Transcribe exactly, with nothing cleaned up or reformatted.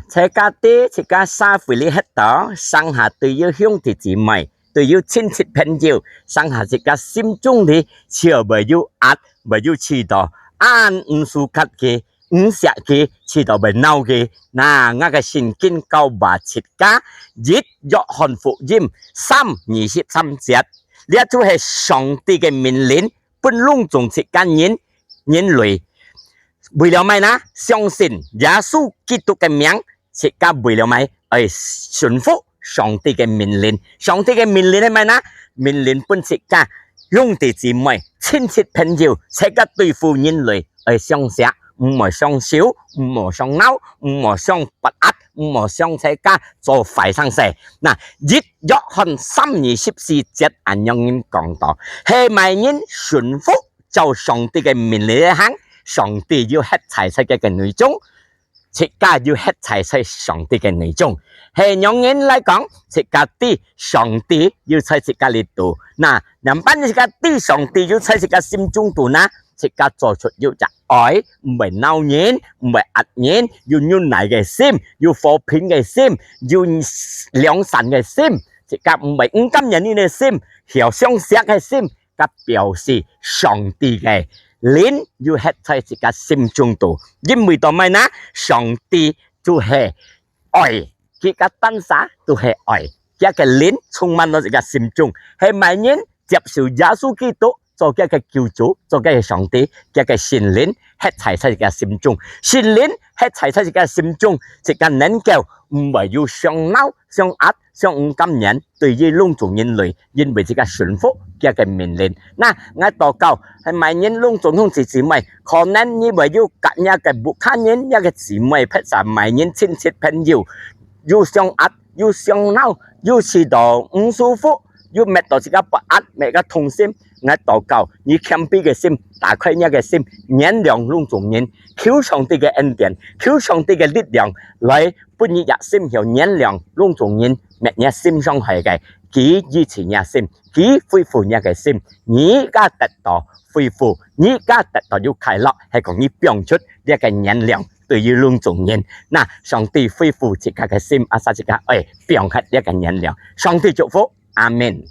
自家知自家社會裡歇到，成下對於兄弟姊妹，對於親戚朋友，成下自家心中裡就會有壓，會有試著，恁毋舒服佢，毋惜佢，試著會惱佢。那𠊎个聖經教𠊎自家，一約翰福音三二十三節，這就係上帝个命令，分攏總自家人，人類。為了麼个呢？相信耶穌基督个名，自家為了麼个？愛順服上帝个命令。上帝个命令係麼个呢？命令分自家兄弟姊妹、親戚朋友，自家對付人類，愛相惜，毋好相仇，毋好相惱，毋好相不壓，毋好相自家做壞生事。那一約翰三二十四節恁樣講到，係麼人順服照上帝个命令來行，上帝有歇在自家个內中，自家有歇在在上帝个內中。係仰人來講，自家知上帝有在自家裡肚。那仰般自家知上帝有在自家心中肚呢？自家做出有隻愛，毋會惱人，毋會壓人，有忍耐个心，有和平个心，有良善个心。自家毋會毋甘願人个心，曉相惜个心，該表示上帝个靈有歇在自家心中肚。因為做麼个呢？上帝就係愛，佢个單儕就係愛，佢个靈充滿到自家心中。係麼人接受耶穌基督做佢个救主，做佢个上帝，佢个聖靈歇在在自家心中。聖靈歇在在自家心中，自家能夠毋會有相惱、相壓、相毋甘願，對於攏總人類，因為自家順服佢个命令。那𠊎禱告，係麼人攏總兄弟姊妹，可能你會有甲若个屋下人、若个姊妹，或者麼人親戚朋友，有相壓、有相惱、有試著毋舒服，有搣到自家不安、搣个痛心。𠊎禱告，你謙卑个心，打開若个心，原諒攏總人，求上帝个恩典，求上帝个力量，來分你个心曉原諒攏總人搣若心傷害个，佢醫治若心，佢恢復若个心，你个得到恢復，你个得到有快樂，係講你放出這个原諒對於攏總人。那上帝恢復自家个心，啊，使自家愛放下這个原諒。上帝祝福，阿門。